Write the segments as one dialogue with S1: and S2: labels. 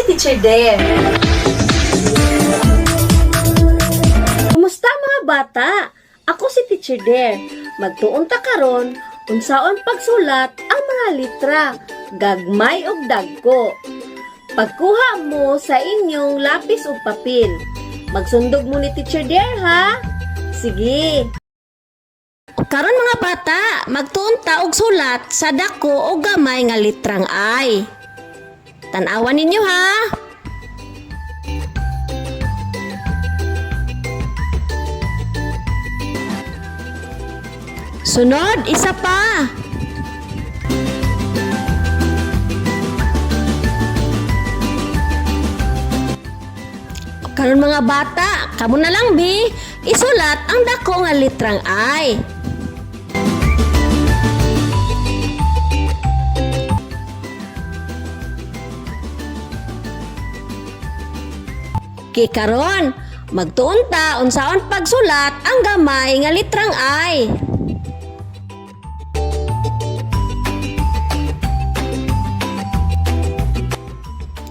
S1: Teacher Dare. Kumusta, mga bata? Ako si Teacher Dare. Magtuon ta karon unsaon pagsulat ang mga litra, gagmay ug dagko. Pagkuha mo sa inyong lapis ug papel. Magsundog mo ni Teacher Dare, ha? Sige. O karon, mga bata, magtuon ta og sulat sa dako o gamay nga litrang I. Tan-awan ninyo, ha. Sunod, isa pa. Karon, mga bata, kamo na lang bi, isulat ang dako nga litrang I. Kikaron, magtuon ta unsaon pagsulat ang gamay nga litrang I.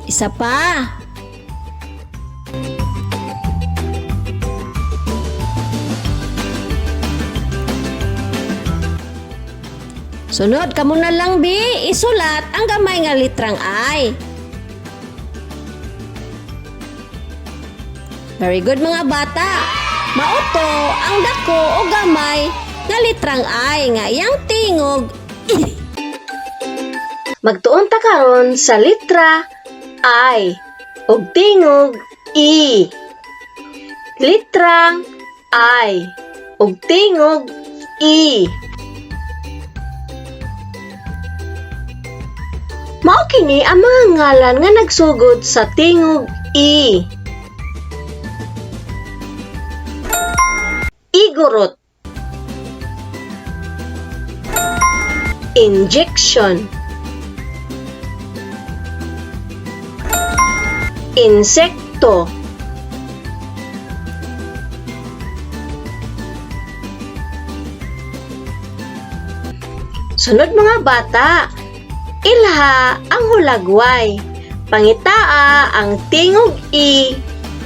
S1: Isa pa. Sunod, kamo na lang bi, isulat ang gamay nga litrang I. Very good, mga bata. Mauto ang dako o gamay nga litrang I nga iyang tingog I. Magtuon ta karon sa litra I ug tingog E. Litrang I ug tingog E. Mao kini ang mga ngalan nga nagsugod sa tingog E. Igorot. Injection. Insekto. Sunod, mga bata, ilha ang hulagway. Pangitaa ang tingog I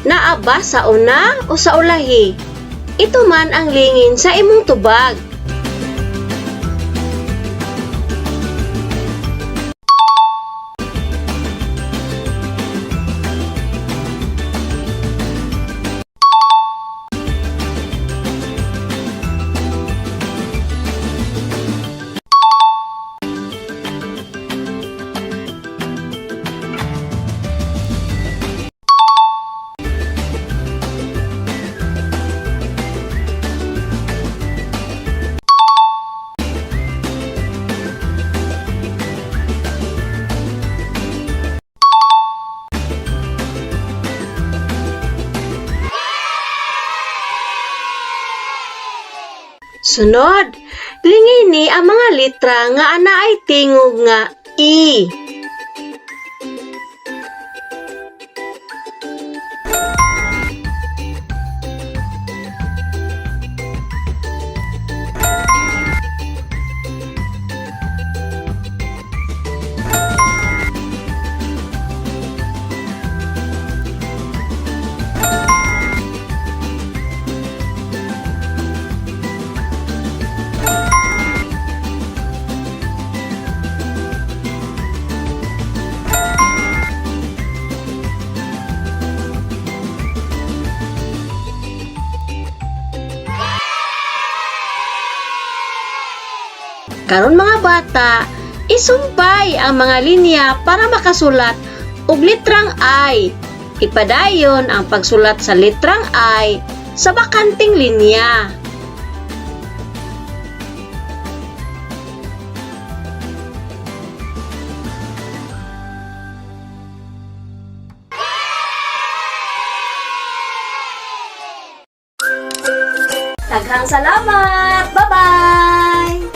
S1: naa ba sa una o sa ulahi. Ito man ang lingin sa imong tubag. Sunod, lingini ang mga litra nga anaay tingog nga E. Karon, mga bata, isumpay ang mga linya para makasulat og litrang I. Ipadayon ang pagsulat sa litrang I sa bakanting linya. Daghang salamat! Bye-bye!